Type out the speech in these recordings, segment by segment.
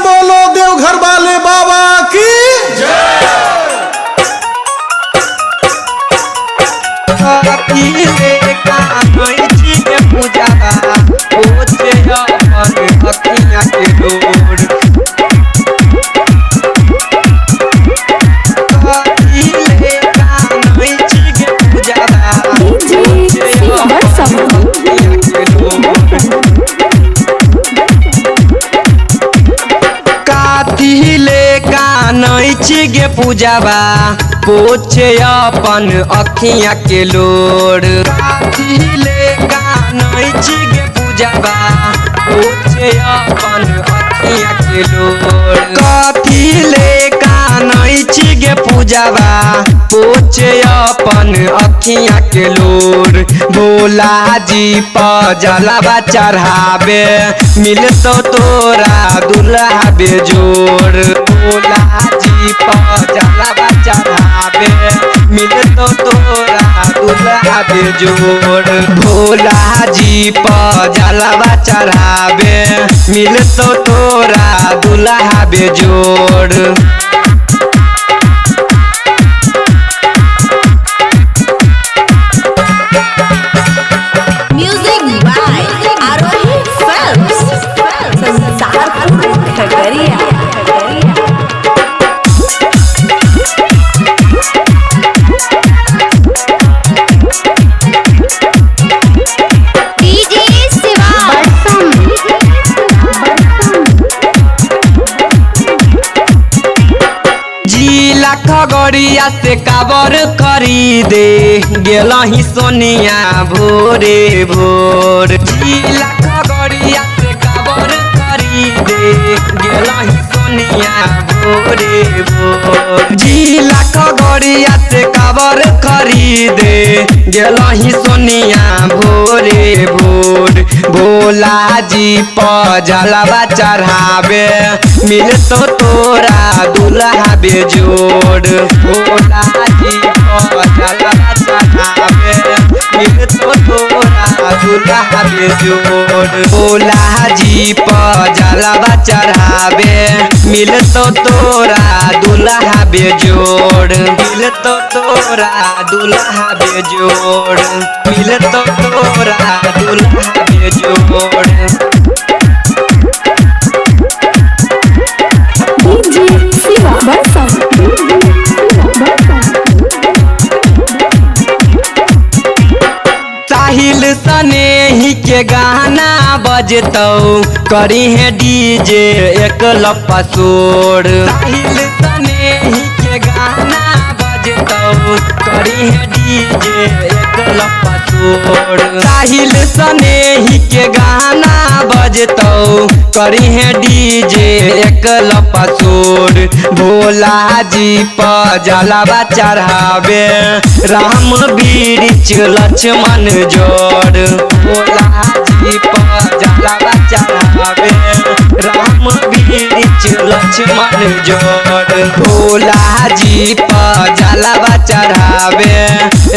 बोलो देवघर वाले बाबा की। गे पूजाबा पोछे अपन अखियां के लोर। काथी कानै छी गे पूजाबा पोछे अपन अखियां के लोर। कथी ले कानै छी गे पूजाबा पोछे अपन अखियां के लोर। भोला जी पर जलवा चढ़ावे मिलतो तोरा दुल्हा बेजोड़। भोला जी पर जलवा चढ़ावे मिलतो तोरा दुल्हा बेजोड़। भोला जी पर जलवा चढ़ावे मिलतो तोरा दुल्हा बेजोड़। Music by Aarohi films, Sansarpur, Khagaria. DJ Shiva. जिला खगड़िया से काबर खरीदे गेलही सोनिया भोरे भोर। जिला खगड़िया से काबर खरीदे गेलही सोनिया भोरे भोर। जिला खगड़िया से काबर खरीदे गेलही सोनिया भोरे भोर। भोला जी पर जलवा चढ़ावे मिलतो तोरा दुल्हा बेजोड़। भोला जी पर जलवा चढ़ावे मिलतो तोरा दुल्हा बेजोड़। भोला जी पर जलवा चढ़ावे मिलतो तोरा दुल्हा बेजोड़। मिलतो तोरा दुल्हा बेजोड़। मिलतो तोरा दुल्हा बेजोड़। डीजे शिवा बरसा। साहिल सनेही के गाना बजतौ करी है डीजे एक लप्पा शोर। साहिल सनेही के गाना बजतौ करी है डीजे एक लप्पा शोर। साहिल सनेही के गाना बजतौ करी है डीजे एक लप्पा शोर। भोला जी पर जलवा चढ़ावे राम वृक्ष लक्ष्मण जोड़। भोला जी पर जलवा चढ़ावे राम वृक्ष लक्ष्मण जोड़। भोला जी पर जलवा चढ़ावे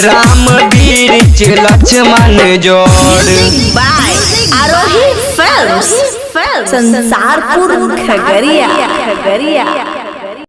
राम वृक्ष लक्ष्मण जोड़। Music by Aarohi films, Sansarpur, Khagaria.